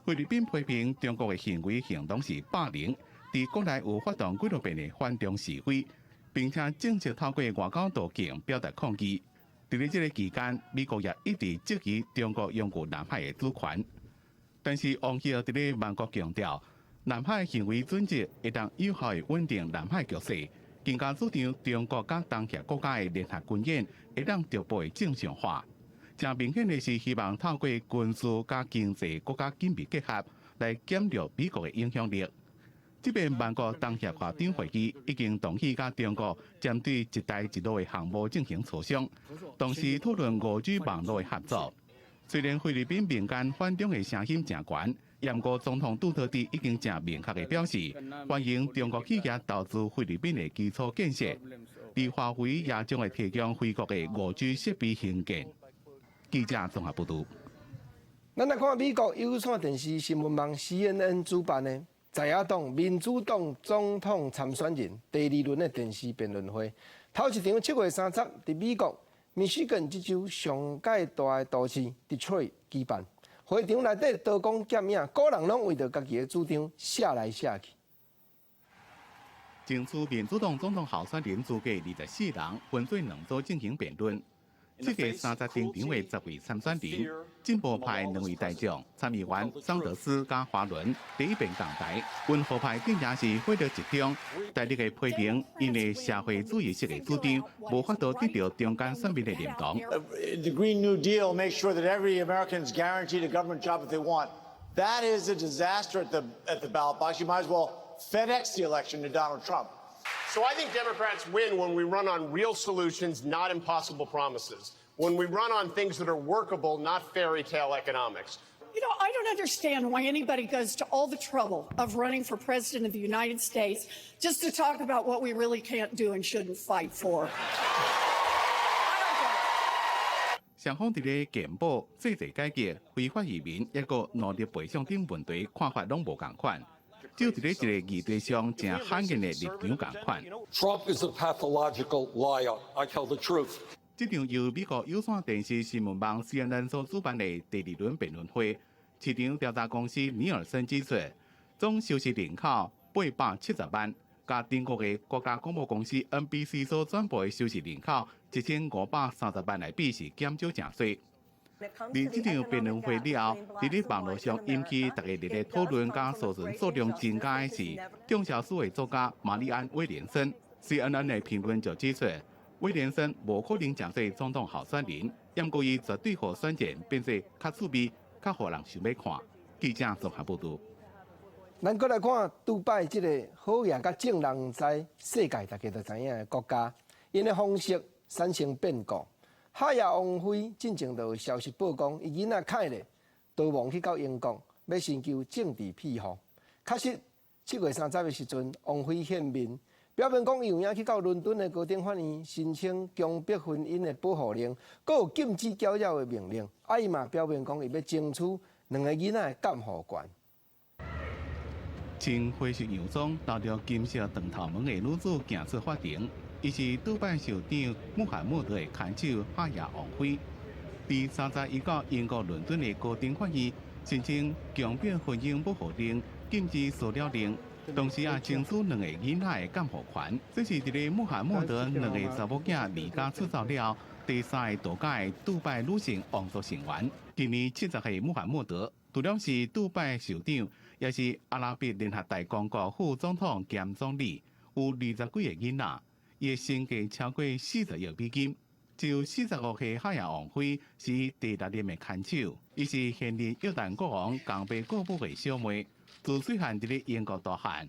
S4: 菲律賓批評中國的行為行動是霸凌，佇國內有發動幾落遍的反中示威，並且正式透過外交途徑表達抗議。佇咧這个期間，美國也一直質疑中國擁有南海的主權。但是王毅佇咧曼谷強調，南海行為準則會當有效的穩定南海局勢，更加主張中國佮東協國家的聯合軍演會當逐步的正常化。誠明顯的是，希望透過軍事佮經濟閣較緊密結合，來減弱美國的影響力。這擺曼谷東協外長會議已經同意佮中國針對「一帶一路」的項目進行磋商，同時討論5G 網路的合作。雖然菲律賓民間反中的聲音誠懸，毋過總統杜特蒂已經誠明確的表示，歡迎中國企業投資菲律賓的基礎建設，而華為也將會提供菲國的5G 設備興建。記者綜合報導。
S1: 咱來看美國有線電視新聞網 CNN 主辦的在野黨民主黨總統參選人第二輪的電視辯論會，頭一場7月30佇美國密西根這州上蓋大的都市 Detroit 舉辦。會場內底刀光劍影，個人攏為著家己的主張寫來寫去。
S4: 爭取民主黨總統候選人資格24人分做兩組進行辯論。這個30登場的10位參選人，進步派兩位大將參議員桑德斯佮華倫第一遍仝台，溫和派陣營是火力集中，大力的批評𪜶的社會主義式的主張，無法度得著中間選民的認同。
S11: The Green New Deal makes sure that every American is guaranteed a government job if they want. That is a disaster at the ballot box. You might as well FedEx the election to Donald Trump.
S12: So I think Democrats win when we run on real solutions, not impossible promises. When we run on things that are workable, not fairy tale economics.
S19: I don't understand why anybody goes to all the trouble of running for president of the United States just to talk about what we really can't do and shouldn't fight for.
S4: 雙方佇咧健保、稅制改革、非法移民，抑閣農業賠償等問題看法攏無仝款，只有佇咧一個議題上誠罕見的立場仝款。
S20: Trump is a pathological liar. I tell the truth.
S4: 這場由美國有線電視新聞網 CNN 所主辦的第二輪辯論會，市場調查公司尼爾森指出，總收視人口870萬，佮中國的國家廣播公司 NBC 所轉播的收視人口1530萬來比，是減少誠濟。佇這場辯論會了後，佇咧網路上引起大家熱烈討論，佮搜尋數量增加的是暢銷書的作家瑪麗安·威廉森。CNN 的評論就指出，威廉森無可能成做總統候選人，毋過伊絕對予選戰變做較趣味、較予人想欲看。記者綜合報導。
S1: 咱閣來看杜拜這个好額佮眾人知，世界大家都知影的國家，𪜶的方式產生變故。哈亞王妃進前就有消息報講，伊囡仔凱咧逃亡去到英國，欲尋求政治庇護。確實，7月30的時陣，王妃現面，表明講伊有影去到倫敦的高等法院申請強迫婚姻的保護令，閣有禁止攪擾的命令。啊，伊嘛表明講，伊欲爭取兩個囡仔的監護權。
S4: 穿灰色洋裝、留著金色長頭毛的女子行出法庭，伊是杜拜酋長穆罕默德的牽手哈亞王妃。佇30伊到英國倫敦的高等法院申請強迫婚姻保護令、禁止騷擾令，同時也爭取兩個囡仔的監護權。這是佇咧穆罕默德兩个查某囝離家出走了，第三个度假的杜拜女性王族成員。今年70歲穆罕默德，除了是杜拜酋長，也是阿拉伯聯合大公國副總統兼總理，有20幾个囡仔，伊的身價超過40億美金。只有45歲哈亞王妃是第六任的牽手，伊是現任約旦國王共爸顧母的小妹，自細漢佇咧英國大漢，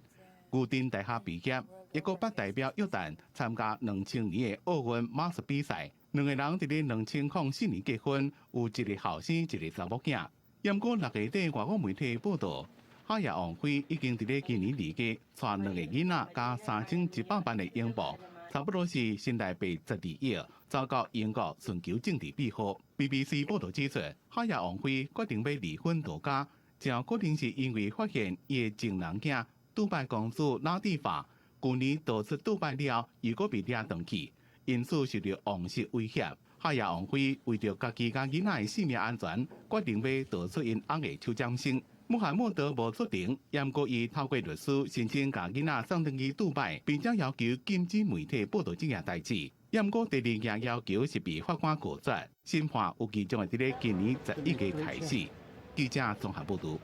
S4: 牛津大學畢業，抑閣捌代表約旦參加2000年的奧運馬術比賽。兩个人佇咧2004年結婚，有一个後生，一个查某囝。毋過6月底外國媒體報道，哈亞王妃已經佇咧今年2月，帶兩个囡仔佮3100萬的英鎊，差不多是新台幣12億，走到英國尋求政治庇護。BBC 報道指出，哈亞王妃決定欲離婚逃家，真可能是因為發現伊的情人囝杜拜公主拉蒂法舊年逃出杜拜了，又閣被掠轉去，因此受著王室威脅。哈亞王妃為著家己佮囡仔的性命安全，決定欲逃出𪜶翁的手掌心。穆罕默德無出庭，毋過伊透過律師申請共囡仔送轉去杜拜，並且要求禁止媒體報導這件代誌。毋過第二件要求是被法官拒絕，審判預計將會佇咧今年11月開始。記者綜合報導。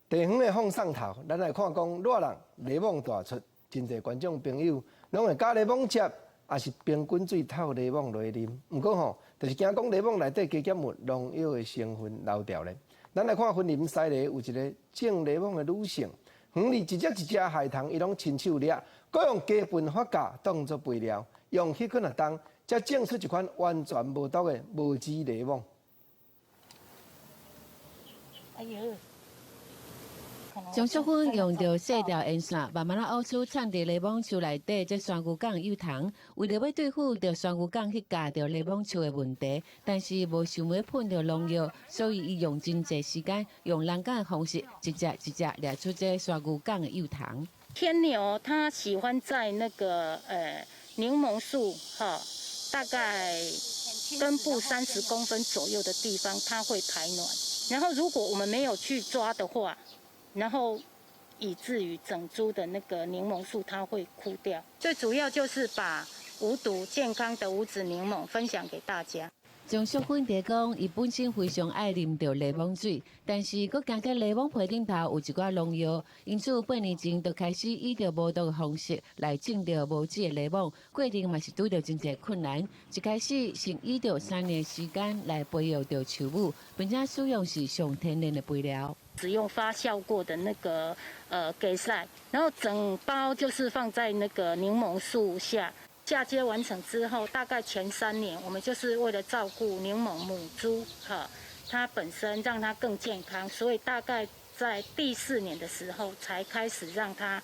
S1: 地方的放送頭，咱來看講熱人檸檬大出，真濟觀眾朋友攏會加檸檬汁，抑是冰滾水透檸檬來啉。毋過吼，就是驚講檸檬內底加減有農藥的成分流掉咧。咱來看雲林西螺有一个種檸檬的女性，園裡一隻一隻害蟲，伊攏親手掠，閣用雞糞發酵當做肥料，用彼款仔冬，才種出一款完全無毒的無籽檸檬。
S18: 哎喲！張淑芬用著細條煙線，慢慢仔挖出藏佇檸檬樹內底這山牛犅幼蟲，為著欲對付著山牛犅去咬著檸檬樹的問題，但是無想欲噴著農藥，所以伊用真濟時間，用人工的方式，一隻一隻掠出這山牛犅的幼蟲。
S5: 天牛它喜歡在那個檸檬樹哈，大概根部30公分左右的地方，它會排卵。然後如果我們沒有去抓的話，然後以至於整株的那個檸檬樹它會枯掉。最主要就是把無毒健康的無籽檸檬分享給大家。
S18: 張淑芬提講，伊本身非常愛啉著檸檬水，但是閣驚這檸檬皮頂頭有一寡農藥，因此8年前就開始以著無毒的方式來種著無籽的檸檬，過程嘛是拄著真濟困難。一開始是以著3年時間來培育著樹母，並且使用是上天然的肥料。
S5: 只用發酵過的那個雞屎，然後整包就是放在那個檸檬樹下。嫁接完成之後，大概前3年，我們就是為了照顧檸檬母株，哈，它本身讓它更健康，所以大概在第四年的時候才開始讓它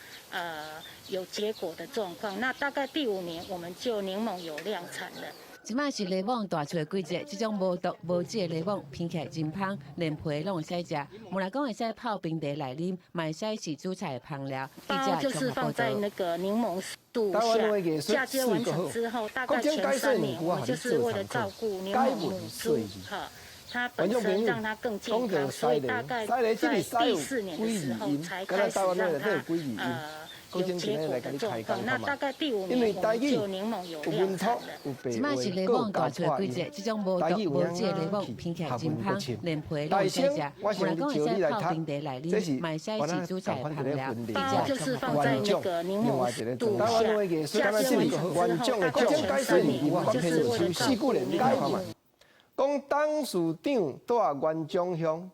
S5: 有結果的狀況。那大概第五年，我們就檸檬有量產了。
S18: 這擺是檸檬大出的季節，這種無毒無籽的檸檬，聞起來真芳，連皮攏會使食。毋但講會使泡冰茶來啉，嘛會使是煮菜的香料。
S5: 包就是放在那個檸檬樹下，嫁接完成之後，大概前3年，我們就是為了照顧檸檬母株，哈，它本身讓它更健康，所以大概在第四年的時候才開始讓它有結果的狀況。那大概第五年，我們就檸檬有量產了。
S18: 這擺是檸檬大出的季節，這種無毒無籽的檸檬品起來真香，連皮攏會使食。有人講會使泡冰茶來啉，嘛會使是煮菜的香料。
S5: 包就是放在那個檸檬度下，下接完成之後，大概前三年，就是為了照顧檸檬。
S1: 講董事長住元璋鄉，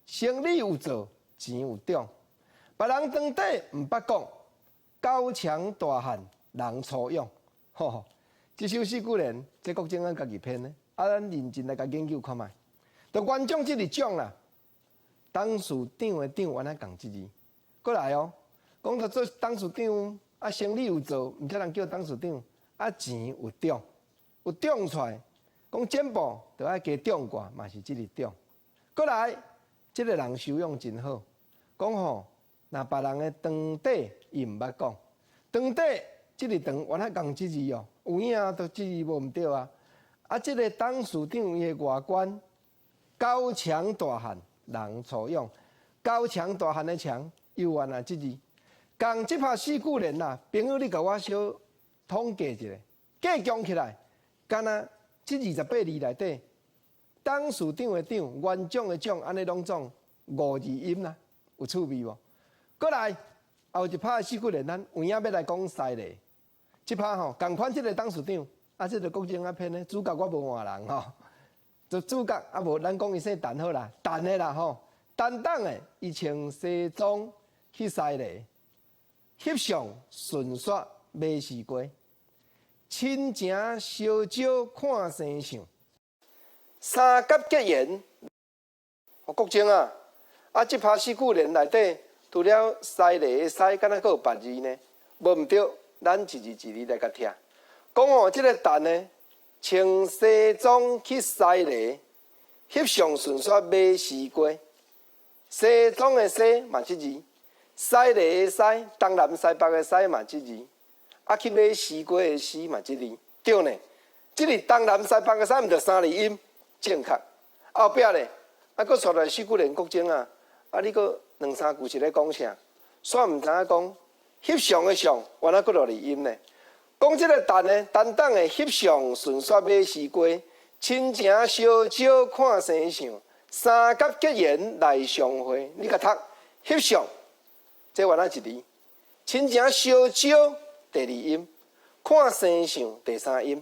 S1: 生理有做，錢有長，別人長短毋捌講，高牆大漢人粗勇，吼吼！這首四句聯，這國政咱家己編的，啊，咱認真來共研究看覓。就元璋這个長啦，董事長的長原來仝這字，閣來哦，講到做董事長，啊，生理有做，毋才人叫董事長，啊，錢有長，有長出來。講剪布，就愛加長掛，嘛是這个長。閣來，這个人修養真好。講吼，若別人的長短，伊毋捌講。長短，這个長原來仝這字哦，有影啊，都這字無毋對啊。啊，這个董事長伊的外觀，高強大漢人粗勇，高強大漢的強，又原來這字。仝這拍四句聯啦，朋友你共我小統計一下，計強起來，敢若。這28字內底，董事長的長，元長的長，按呢攏總五字音啦，有趣味無？閣來，後一拍四句聯，咱有影欲來講西螺。這拍吼，仝款這个董事長，啊，這个國政啊編的主角我無換人吼，就主角啊無，咱講伊姓陳好啦，陳的啦吼，陳董的，伊穿西裝去西螺，翕相順煞買絲瓜。親情燒酒看生相，三甲結緣。國政啊，啊，這拍四句聯內底，除了西螺的西，敢若閣有別字呢？無毋對，咱一字一字來共聽。講哦，這个陳呢，穿西裝去西螺，翕相順煞買絲瓜。西裝的西嘛這字，西螺的西，東南西北的西嘛這字。啊，去買絲瓜的絲嘛，這字對呢。這个東南西北的西，毋就三字音正確。後壁咧，啊，閣煞來四句聯國政啊，啊，你閣兩三句是咧講啥？煞毋知影講翕相的相，原來閣落字音呢。講這个陳呢，陳董的翕相順煞買絲瓜，親情燒酒看生相，三甲結緣來相會。你共讀翕相，這原來一字，親情燒酒。第二音，看生相第三音，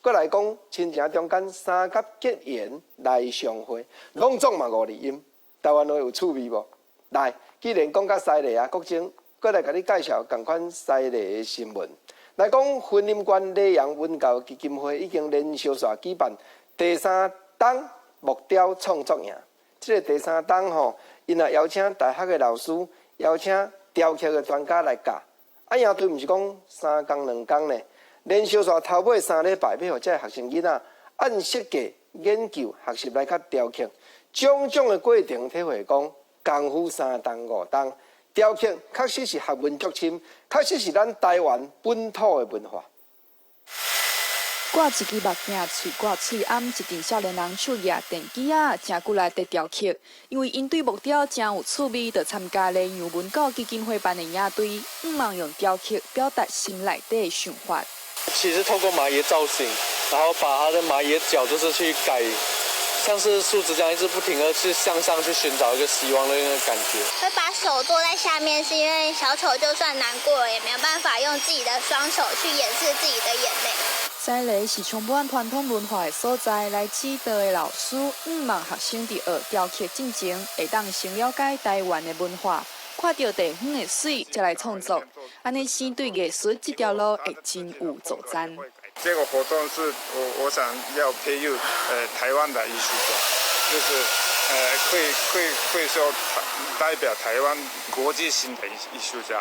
S1: 閣來講親情中間三甲結緣來相會，攏總嘛五字音。台灣話有趣味無？來，既然講甲西螺啊，國政，閣來共你介紹仝款西螺的新聞。來講，雲林縣禮陽文教基金會已經連續煞舉辦第三冬木雕創作營。這个第三冬吼，𪜶也邀請大學的老師，邀請雕刻的專家來教。啊，營隊毋是講三工兩工呢，連續煞頭尾三禮拜，欲予這个學生囡仔按設計、研究、學習來較雕刻，種種的過程體會講功夫三冬五冬，雕刻確實是學問足深，確實是咱台灣本土的文化。
S7: 掛一支目鏡，喙掛喙罨，一陣少年人手舉電機仔，誠久來佇雕刻。因為𪜶對木雕誠有趣味，就參加禮陽文教基金會辦的營隊，向望用雕刻表達心內底的想法。
S8: 其實透過螞蟻的造型，然後把它的螞蟻的腳就是去改，像是樹枝這樣一直不停的去向上去尋找一個希望的那個感覺。
S27: 會把手做在下面，是因為小丑就算難過了，也沒有辦法用自己的雙手去掩飾自己的眼淚。
S7: 西螺是充滿傳統文化的所在，來指導的老師，向望學生佇學雕刻進前，會當先了解台灣的文化，看著地方的媠，才來創作，按呢先對藝術這條路會真有助贊。
S9: 這個活動是我想要培育台灣的藝術家，就是可以說代表台灣國際性的藝術家，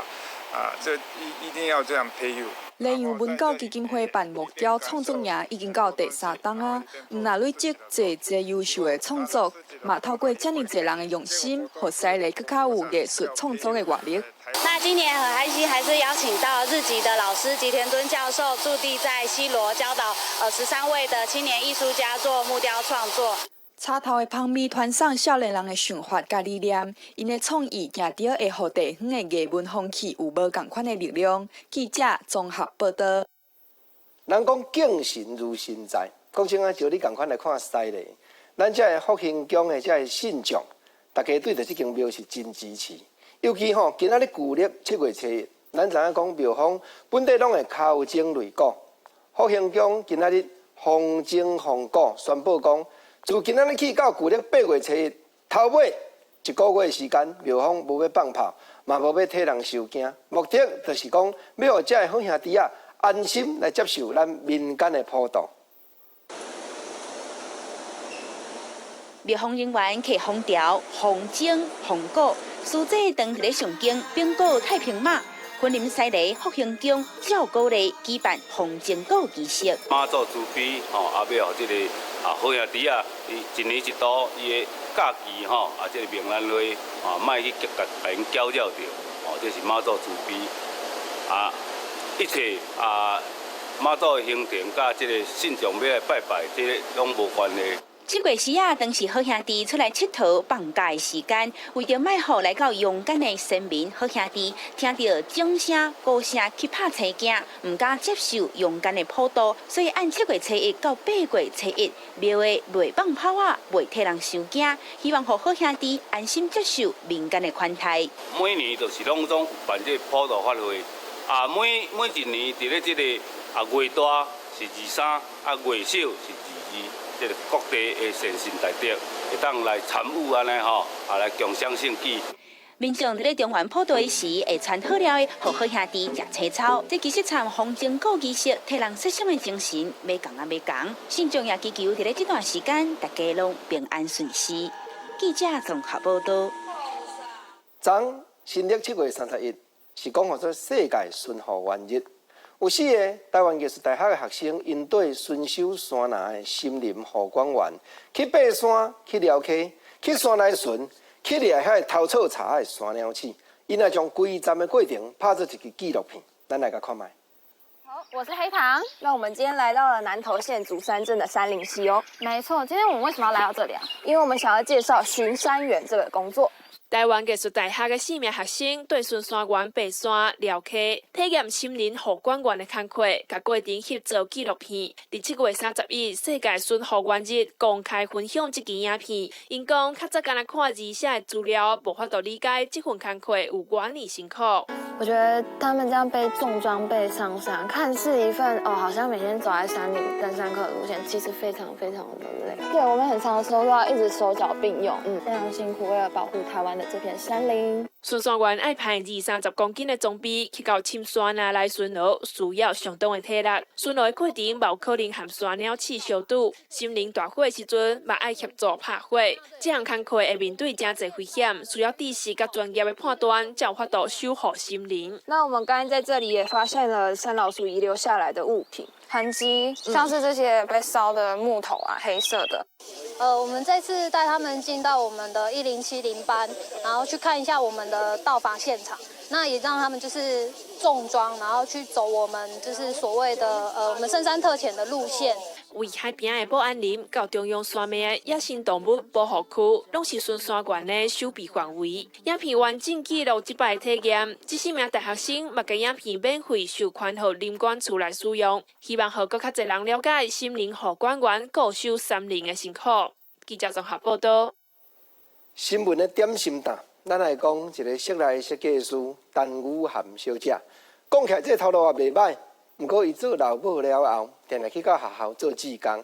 S9: 啊，這一定要這樣培育。
S7: 禮陽文教基金會辦木雕創作營已經到第三冬啊，毋但累積濟濟優秀的創作，嘛透過遮爾濟人的用心，予西螺閣較有藝術創作的活力。
S13: 那今年很開心，還是邀請到日籍的老師吉田敦教授駐地在西螺，教導13位的青年藝術家做木雕創作。
S7: 柴頭的芳味傳送少年人的想法佮理念，𪜶的創意定著會予地方的藝文風氣有無仝款的力量。記者綜合報導。
S1: 人講敬神如神在，國珍啊，照你仝款來看西咧，咱遮的福興宮的遮的信眾，大家對著這間廟是真支持。尤其吼，今仔日舊曆7月初一，咱知影講廟方本底攏會敲鐘擂鼓。福興宮今仔日風鐘風鼓宣布講，自今仔日起到舊曆8月初一，頭尾一個月時間，廟方無欲放炮，嘛無欲替人收驚，目的就是講欲予遮的好兄弟仔安心來接受咱民間的普渡。
S10: 廟方人員提風條、風箏、風鼓，司祭當佇咧上經稟告太平媽，雲林西螺福興宮照鼓勵舉辦風箏鼓儀式。
S14: 媽祖慈悲吼，啊，欲予這个啊好兄弟仔，伊一年一度伊的假期吼，啊，這个冥難會啊，莫去共𪜶攪擾著，吼，這是媽祖慈悲啊，一切啊媽祖的行程佮這个信眾欲來拜拜，這个攏無關係。
S10: 這月時仔，當是好兄弟出來𨑨迌放假的時間，為著莫予來到陽間的先民好兄弟聽著鐘聲、鼓聲去拍青驚，毋敢接受陽間的普渡，所以按7月初一到8月初一，廟會袂放炮仔，袂替人收驚，希望予好兄弟安心接受民間的款待。
S14: 每年就是攏總辦這個普渡法會，啊，每一年佇咧這个啊月大是23，啊月小是22。這个各地的善信大德會當來參與按呢吼，啊來共襄盛舉。
S10: 民眾佇咧中原普渡時，會穿好料的，予好兄弟食青草。這其實參風箏鼓儀式，替人設想的精神，袂仝啊袂仝。信眾也祈求佇咧這段時間，大家攏平安順遂。記者綜合報導。
S1: 昨新曆7月31，是講號做世界巡護員日。有四个台灣藝術大學的學生，𪜶對巡守山林的森林護管員去爬山、去寮溪、去山內巡、去掠遐个偷草柴的山貓鼠，𪜶也將規站的過程拍做一支紀錄片，咱來共看覓。
S15: 好，我是黑糖。那我們今天來到了南投縣竹山鎮的杉林溪哦。沒錯，今天我們為什麼要來到這裡啊？因為我們想要介紹巡山員這個工作。
S17: 台灣藝術大學的四名學生對巡山員爬山、寮溪，體驗森林護管員的工課，共過程翕做紀錄片。佇7月31世界巡護員日公開分享這支影片。𪜶講較早干焦看字寫的資料，無法度理解這份工課有偌爾辛苦。
S15: 我覺得他們這樣背重裝備上山，看似一份哦，好像每天走在山裡登山客的路線，其實非常非常的累。對，我們很常的時候都要一直手腳並用，非常辛苦，為了保護台灣的這片山林。
S17: 巡山員愛派20-30公斤的裝備去到深山啊來巡邏，需要相當的體力。巡邏的過程無可能和山鳥鼠相拄，森林大火的時陣嘛愛協助拍火。這項工課會面對誠濟危險，需要知識佮專業的判斷，才有法度守護森林。
S15: 那我們剛才在這裡也發現了山老鼠遺留下來的物品痕跡，像是這些被燒的木頭啊，黑色的。
S21: 我們這次帶他們進到我們的1070班，然後去看一下我們的盜伐現場，那也讓他們就是重裝，然後去走我們就是所謂的我們深山特遣的路線。
S17: 位海邊的保安林到中央山脈的野生動物保護區，攏是巡山員的守備範圍。影片完整記錄這擺體驗，這四名大學生嘛將影片免費授權予林管處來使用，希望予閣較濟人了解森林護管員固守山林的辛苦。記者綜合報導。
S1: 新聞的點心檔，咱來講一個室內設計師陳宇涵小姐，講起來這個頭路也袂䆀。毋過，伊做老母了後，定定去到學校做志工，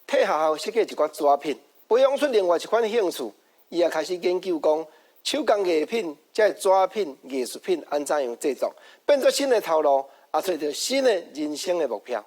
S1: 替學校設計一寡紙品，培養出另外一款興趣。伊也開始研究講手工藝品、這個紙品、藝術品按怎樣製作，變做新的頭路，也揣著新的人生的目標。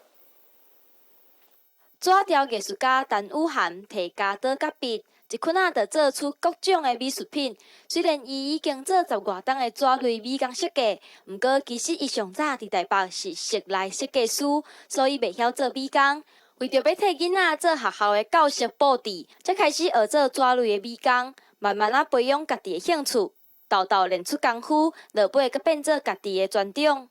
S23: 紙雕藝術家陳宇涵提鉸刀佮筆，一捆仔就做出各種的美術品。雖然伊已經做10外冬的紙類美工設計，毋過其實伊上早佇台北是室內設計師，所以袂曉做美工。為著欲替囡仔做學校的教室布置，才開始學做紙類的美工，慢慢仔培養家己的興趣，沓沓練出功夫，落尾閣變做家己的專長。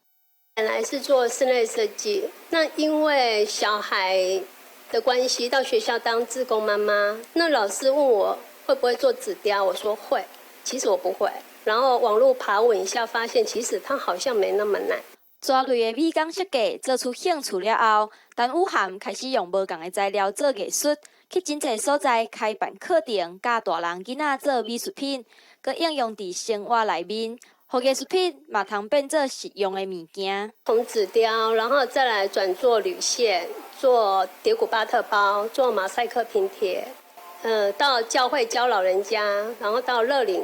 S24: 本來是做室內設計，那因為小孩
S2: 的關係，到學校當志工媽媽。那老師問我會不會做紙雕，我說會，其實我不會。然後網路爬文一下，發現其實它好像沒那麼難。
S23: 紙類的美工設計做出興趣了後，陳雨涵開始用無仝的材料做藝術，去真濟所在開辦課程，教大人囡仔做美術品，閣應用佇生活內面，予藝術品嘛通變做實用的物件。
S2: 從紙雕，然後再來轉做鋁線，做蝶谷巴特包，做馬賽克拼貼，到教會教老人家，然後到樂齡，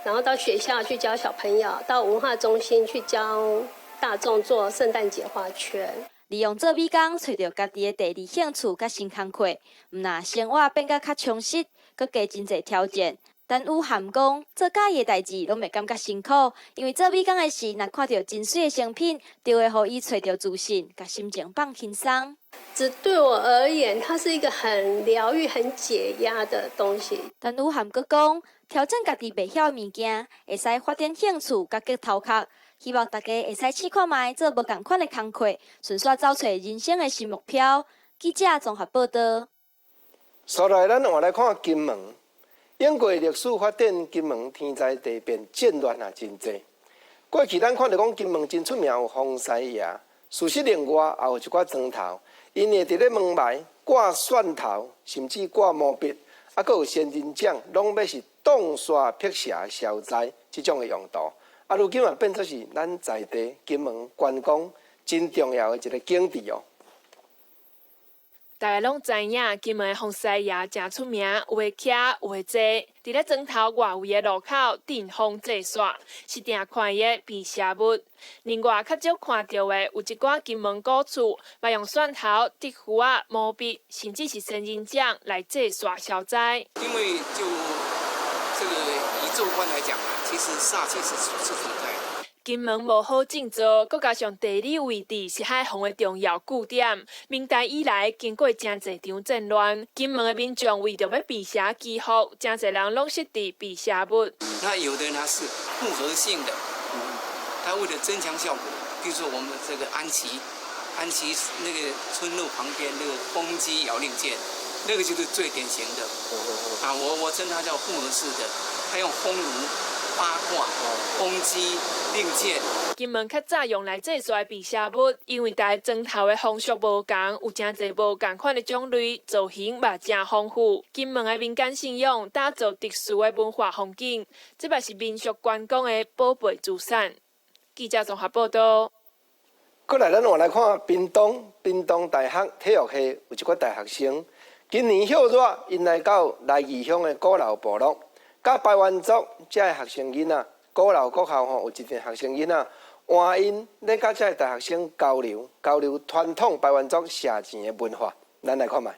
S2: 然後到學校去教小朋友，到文化中心去教大眾做聖誕節花圈。
S23: 利用做美工，揣著家己的第二興趣佮新工課，毋但生活變甲較充實，閣加真濟挑戰。陳雨涵講，做佮意的代誌攏袂感覺辛苦，因為做美工的時，若看著真媠的成品，就會予伊揣著自信，共心情放輕鬆。
S2: 這對我而言，它是一個很療癒、很解壓的東西。
S23: 陳雨涵閣講，挑戰家己袂曉的物件，會使發展興趣，佮激頭殼。希望大家會使試看覓做無仝款的工課，順紲走揣人生的新目標。記者綜合報道。
S1: 接來，咱換來看金門。經過歷史發展，金門天災地變戰亂也真濟。過去咱看著講金門真出名有風師爺，事實另外也有一寡磚頭，𪜶會佇咧門楣掛蒜頭，甚至掛毛筆，啊，閣有仙人掌，攏欲是擋煞辟邪消災這種的用途。啊，如今嘛變做是咱在地金門觀光真重要的一個景致哦。
S17: 大家攏知影，金門的風師爺誠出名，有的徛，有的坐，佇咧磚頭外圍的路口鎮風祭煞，是定看的辟邪物。另外，較少看著的有一寡金門古厝，嘛用蒜頭、竹符仔、毛筆，甚至是仙人掌來祭煞消災。
S3: 因為就這個宇宙觀來講啊，其實煞氣是存在的。
S17: 金門無好種作，閣加上地理位置是海防的重要據點。明代以來，經過誠濟場戰亂，金門的民眾為著欲辟邪祈福，誠濟人攏設置辟邪物。
S3: 那有的人他是複合性的，他為了增強效果，比如說我們這個安旗，安旗那個村落旁邊那個風機搖令箭，那個就是最典型的。啊，我稱它叫複合式的，它用風爐。八卦、風機、令箭。
S17: 金門較早用來祭煞辟邪物，因為逐个磚頭的風俗無仝，有誠濟無仝款的種類，造型嘛誠豐富。金門的民間信仰打造特殊的文化風景，這嘛是民俗觀光的寶貝資產。記者綜合報道。
S1: 過來，咱換來看屏東，屏東大學體育系有一寡大學生，今年暑熱，𪜶來到來義鄉的古老部落。佮排灣族這个學生囡仔，古老國校吼有一陣學生囡仔，換𪜶咧佮這个大學生交流，交流傳統排灣族射箭的文化，咱來看覓。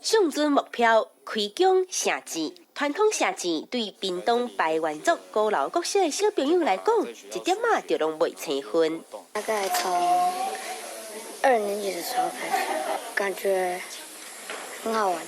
S10: 上尊目標，開弓射箭，傳統射箭對屏東排灣族古老國小的小朋友來講，一點仔就攏袂生分。
S27: 大概從二年級的時候開始，感覺很好玩。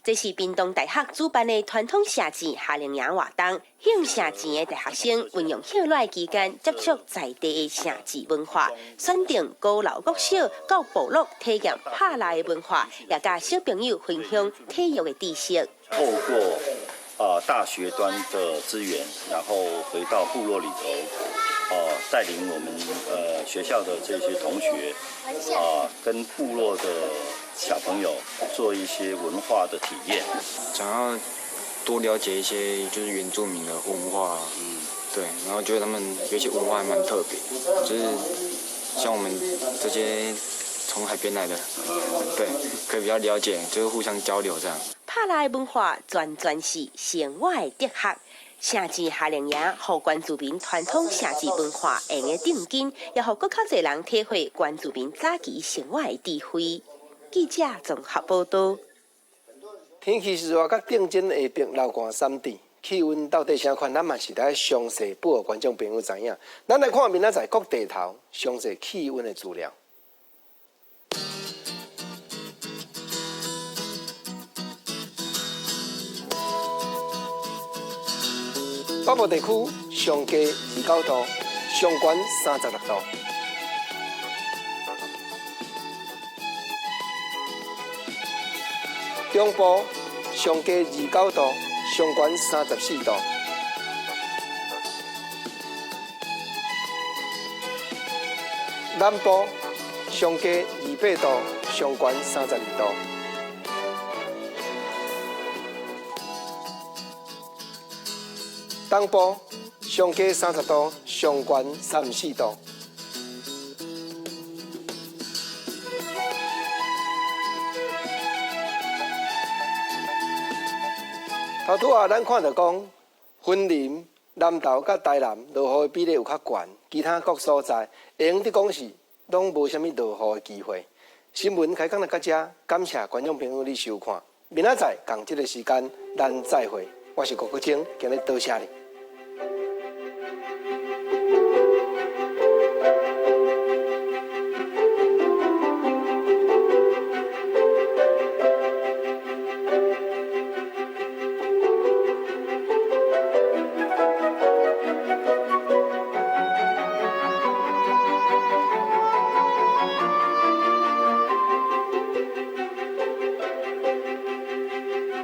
S10: 這是屏東大學主辦的傳統射箭夏令營活動，興射箭的大學生運用歇熱期間接觸在地的射箭文化，選定古老國小到部落體驗拍獵的文化，也佮小朋友分享體育的知識。
S16: 透過大學端的資源，然後回到部落裡頭，帶領我們學校的這些同學，跟部落的小朋友做一些文化的體驗，
S22: 想要多了解一些就是原住民的文化，對，然後覺得他們有些文化還蠻特別，就是像我們這些從海邊來的，對，可以比較了解，就是互相交流這樣。
S10: 拍獵文化全全是生活的哲學。射箭夏令營，予原住民傳統射箭文化會用得定根，也予閣較濟人體會原住民早期生活的智慧。記者綜合報道。
S1: 天氣是熱，佮頂真下白流汗三滴，氣溫到底啥款？咱嘛是來詳細報予觀眾朋友知影。咱來看明仔載各地頭詳細氣溫的資料。北部地區上低29度，上懸36度。中部上低29度，上懸34度。南部上低28度，上懸32度。東部上低30度，上懸34度。頭拄仔，咱看著講，雲林、南投佮台南落雨的比例有較懸，其他各所在會用得講是攏無啥物落雨的機會。新聞開講就到這，感謝觀眾朋友你收看，明仔載仝這个時間咱再會。我是郭國清，今日多謝你。